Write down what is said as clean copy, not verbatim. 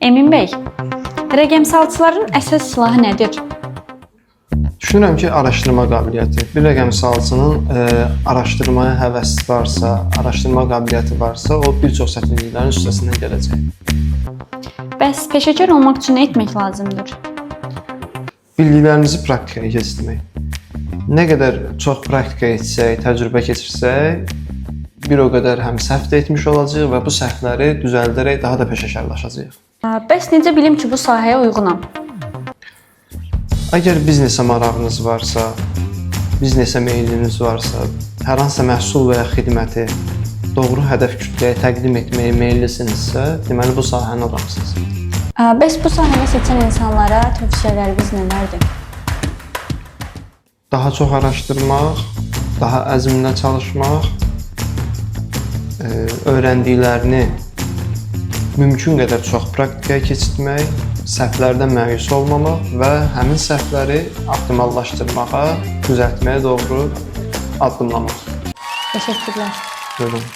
Emin bəy, rəqəmsalçıların əsas silahı nədir? Düşünürəm ki, araşdırma qabiliyyəti. Bir rəqəmsalçının araşdırmaya həvəsi varsa, araşdırma qabiliyyəti varsa, o bir çox çətinliklərin üstəsindən gələcək. Bəs peşəkar olmaq üçün nə etmək lazımdır? Bildiklərimizi praktikaya keçirmək. Nə qədər çox praktika etsək, təcrübə keçirsək, bir o qədər həm səhv də etmiş olacağıq və bu səhvləri düzəldərək daha da peşəkarlaşacağıq. Bəs necə bilim ki, bu sahəyə uyğunam? Əgər biznesə marağınız varsa, biznesə meyliniz varsa, hər hansısa məhsul və ya xidməti doğru hədəf kütləyə təqdim etməyə meyllisinizsə, deməli bu sahənin adamısınız. Bəs bu sahəni seçən insanlara tövsiyələriniz nələrdir? Daha çox araşdırmaq, daha əzmlə çalışmaq, öyrəndiklərini mümkün qədər çox praktikaya keçirtmək, səhvlərdən məyus olmamaq və həmin səhvləri optimallaşdırmağa, düzəltməyə doğru addımlamaq. Təşəkkürlər. Buyurun.